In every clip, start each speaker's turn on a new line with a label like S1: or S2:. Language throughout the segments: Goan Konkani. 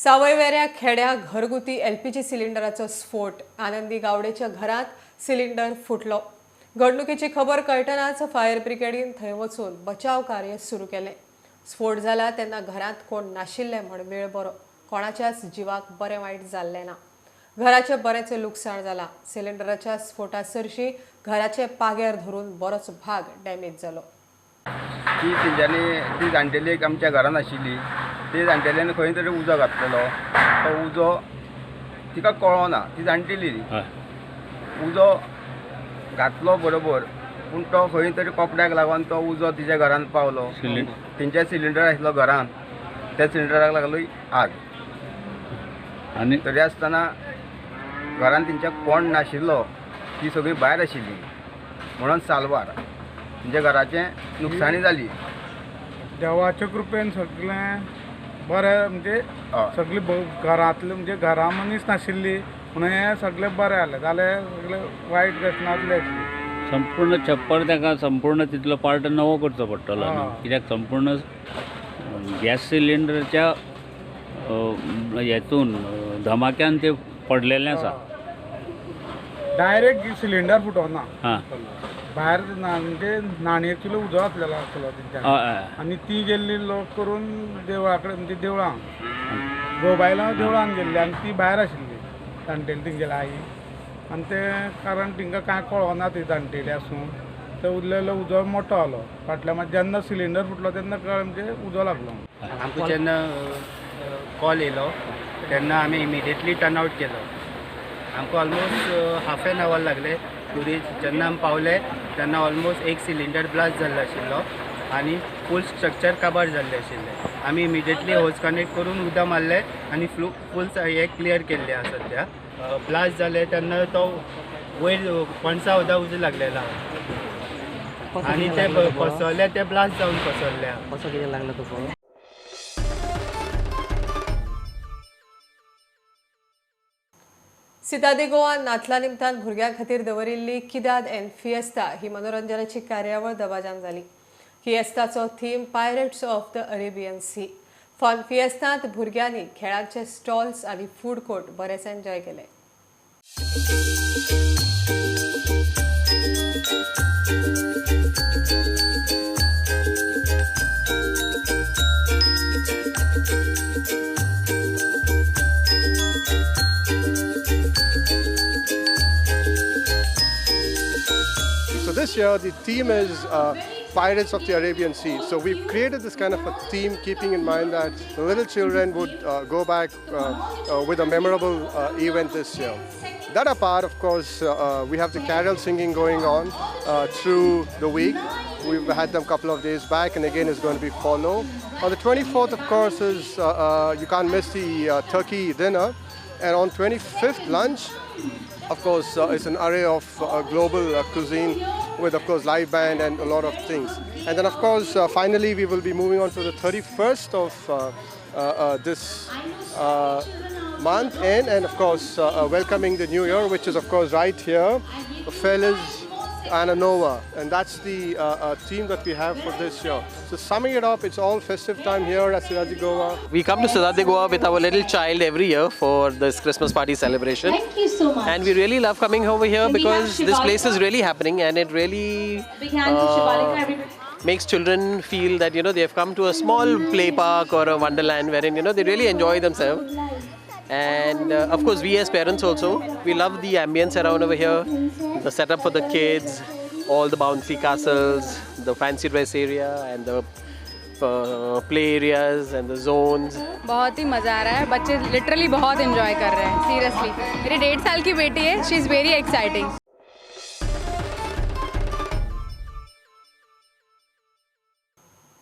S1: सावयवेऱ्या खेड्या घरगुती एलपीजी सिलिंडराचो स्फोट. आनंदी गावडेच्या घरात सिलिंडर फुटलो. घडणुकेची खबर कळटनाच फायर ब्रिगेडीन थंय वचून बचाव कार्य सुरू केलें. स्फोट जाला तेन्ना घरांत कोण नाशिल्ले म्हण वेळ बरो, कोणाच्याच जिवाक बरें वायट जाल्लें ना. घराचें बरेंच लुकसाण जालां. सिलिंडराच्या स्फोटा सरशी घराचे पाग्यार धरून बरोच भाग डॅमेज जालो.
S2: ती तेंच्यांनी ती जाणटेली एक आमच्या घरान आशिल्ली. ती जाणटेल्यान खंय तरी उजो घातलेलो. तो उजो तिका कळ्ळो ना. ती जाणटेली. उजो घातलो बरोबर, पूण तो खंय तरी कपड्याक लागून तो उजो तिच्या घरान पावलो. तेंच्या सिलिंडर आशिल्लो घरान, त्या सिलिंडराक लागलो आग.
S3: आनी
S2: तरी आसतना घरान तेंच्या कोण नाशिल्लो, ती सगळी भायर आशिल्ली म्हणून साल्वार. तेंच्या घराचें नुकसाणी जाली.
S4: देवाच्या कृपेन सगळें बरें, म्हणजे सगळीं घरांतले, म्हणजे घरा मनीस नाशिल्ली म्हणून हें सगळें बरें जालें. जाल्यार सगळें वायट घटनातलें आशिल्लें.
S3: संपूर्ण छप्पर ताका संपूर्ण तितलो पार्ट नवो करचो पडटलो न्हू, कित्याक संपूर्ण गॅस सिलिंडरच्या हेतून धमाक्यान ते पडलेलें आसा.
S4: डायरेक्ट सिलिंडर फुटोना, भायर म्हणजे न्हाणयेक उजो घातलेलो आसतलो तेंच्यानी.
S3: हय हय
S4: आनी ती गेल्ली लोक करून देवळा कडेन, म्हणजे देवळां गोबायला देवळान गेल्ली आनी ती भायर आशिल्ली जाणटेली तेंगेली आई. आनी ते कारण तिंका कांय कळना, ती जाणटेली आसूं ते उरलेलो उजो मोठो जालो फाटल्या. मागीर जेन्ना सिलिंडर फुटलो तेन्ना कळ्ळें, म्हणजे उजो लागलो.
S5: आमकां जेन्ना कॉल येयलो तेन्ना आमी इमिडिएटली टर्न आवट केलो. आमकां ऑलमोस्ट हाफ एन our लागले टू रीच. जेन्ना आमी पावले तेन्ना ऑलमोस्ट एक सिलिंडर ब्लास्ट जाल्लो आशिल्लो आनी फूल स्ट्रक्चर काबार जाल्लें आशिल्लें. आमी इमिडिएटली होज कनेक्ट करून उदक मारलें आनी फूल हें क्लियर केल्लें आसा सद्या. ब्लास्ट जालें तेन्ना तो वयर पणसा उदक उजो लागलेलो आहा आनी ते कोसळ्ळे, ते ब्लास्ट जावन कोसळ्ळे आहा.
S6: कसो कितें लागलो तुका?
S1: सितादी गोवा नातला निमतान भुरग्यां खातीर दवरिल्ली किदाद एन फिएस्ता ही मनोरंजनाची कार्यावळ दबाज्यान जाली. फिएस्ताचो theme pirates of the Arabian sea. Fun फिएस्तांत भुरग्यांनी खेळांचे स्टॉल्स आनी फूड कोर्ट बरेच एन्जॉय केले.
S7: So this year the theme is Pirates of the Arabian Sea. So we've created this kind of a theme keeping in mind that the little children would go back with a memorable event this year. That apart, of course, we have the carol singing going on through the week. We've had them a couple of days back, and again it's going to be followed. On the 24th, of course, is you can't miss the turkey dinner. And on 25th, lunch, of course, it's an array of global cuisine with, of course, live band and a lot of things. And then, of course, finally, we will be moving on to the 31st of this month and of course, welcoming the new year, which is, of course, right here, Feliz Anna Nova. And that's the theme that we have for this year. So summing it up, it's all festive time here at Cidade Goa.
S6: We come to Cidade Goa with our little child every year for this Christmas party celebration.
S8: Thank you so much.
S6: And we really love coming over here
S8: Can we have
S6: because this place is
S8: Shivalika?
S6: really happening, and it really
S8: Big hand to Shivalika, everybody.
S6: Makes children feel that they have come to a small play park or a wonderland wherein they really enjoy themselves. And of course, we as parents also, we love the ambience around over here, the setup for the kids, all the bouncy castles, the fancy dress area and the play areas and the zones.
S9: बहुत ही मज़ा आ रहा है, बच्चे लिटरली बहुत एंजॉय कर रहे हैं. सीरियसली, मेरी 1.5 साल की बेटी है, she is very exciting.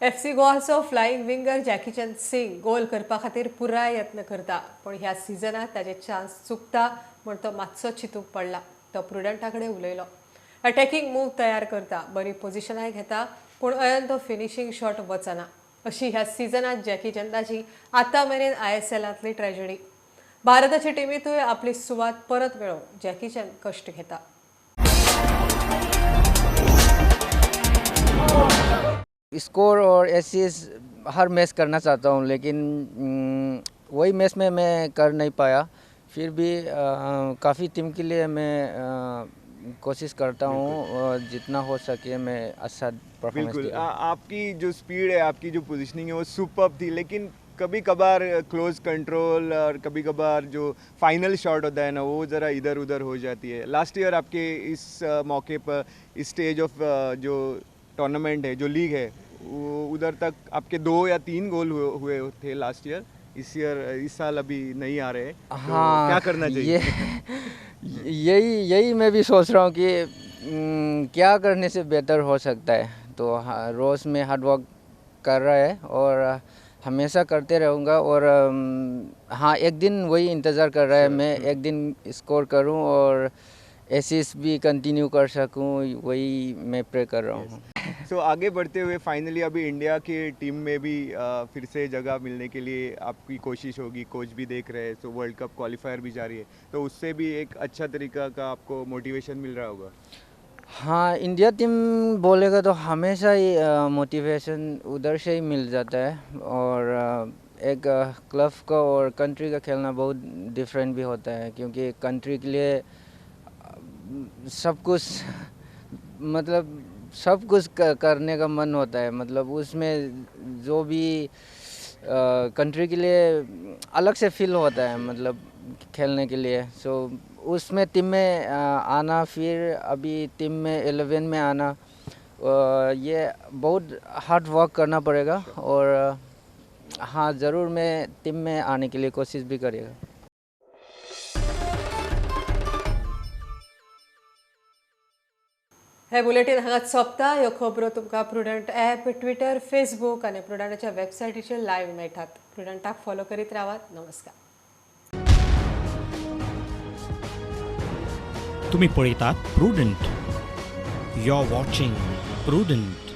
S1: FC गोवाचो flying winger Jackichand Singh गोल करपा खातीर पुराय यत्न करता, पूण ह्या सिजनात ताजे चान्स चुकता म्हूण तो मातसो चिंतूंक पडला. तो प्रुडंटा कडेन उलयलो. अटॅकिंग मूव तयार करता, बरी पोझिशनाय घेता, पूण अयन तो फिनिशींग शॉट वचना. अशी ह्या सिजनात जॅकीचंदाची आतां मेरेन आयएसएलांतली ट्रॅजेडी. भारताचे टिमींतूय आपली सुवात परत मेळोवंक जॅकीचंद कश्ट घेता.
S10: स्कोर और एसिस्ट हर मैच करना चाहता हूँ, लेकिन वही मैच में मैं कर नहीं पाया। फिर भी काफ़ी टीम के लिए मैं कोशिश करता हूँ, जितना हो सके मैं अच्छा परफॉर्मेंस।
S11: बिल्कुल, आपकी जो स्पीड है, आपकी जो पोजीशनिंग है वो सुपर्ब थी, लेकिन कभी कभार क्लोज कंट्रोल और कभी कभार जो फाइनल शॉट होता है ना वो ज़रा इधर उधर हो जाती है। लास्ट ईयर आपके इस मौके पर, इस स्टेज ऑफ जो टूर्नामेंट है, जो लीग है, वो उधर तक आपके 2 या 3 गोल हुए थे लास्ट ईयर। इस ईयर, इस साल अभी नहीं आ रहे। हाँ, तो क्या करना चाहिए?
S10: यही मैं भी सोच रहा हूँ कि क्या करने से बेहतर हो सकता है। तो हाँ, रोज़ मैं हार्ड वर्क कर रहा है और हमेशा करते रहूँगा। और हाँ, एक दिन वही इंतज़ार कर रहा है, मैं एक दिन स्कोर करूँ और एसिस्ट भी कंटिन्यू कर सकूँ, वही मैं प्रे कर रहा हूँ।
S11: सो आगे बढ़ते हुए फाइनली अभी इंडिया के टीम में भी फिर से जगह मिलने के लिए आपकी कोशिश होगी, कोच भी देख रहे हैं, सो वर्ल्ड कप क्वालिफायर भी जारी है, तो उससे भी एक अच्छा तरीका का आपको मोटिवेशन मिल रहा होगा।
S10: हाँ, इंडिया टीम बोलेगा तो हमेशा ही मोटिवेशन उधर से ही मिल जाता है। और एक क्लब का और कंट्री का खेलना बहुत डिफरेंट भी होता है, क्योंकि कंट्री के लिए सब कुछ, मतलब सब कुछ करने का मन होता है। मतलब उसमें जो भी कंट्री के लिए अलग से फील होता है, मतलब खेलने के लिए। सो उसमें टीम में आना, फिर अभी टीम में 11 में आना, ये बहुत हार्ड वर्क करना पड़ेगा। और हाँ, ज़रूर मैं टीम में आने के लिए कोशिश भी करेगा।
S1: हे बुलेटिन हांगाच सोंपता। ह्यो खबरो तुमकां प्रुडंट ॲप, ट्विटर, फेसबूक आनी प्रुडंटाच्या वेबसायटीचेर लायव्ह मेळटात। प्रुडंटाक फॉलो करीत रावात। नमस्कार।
S12: तुम्ही पळयतात Prudent. You are watching Prudent.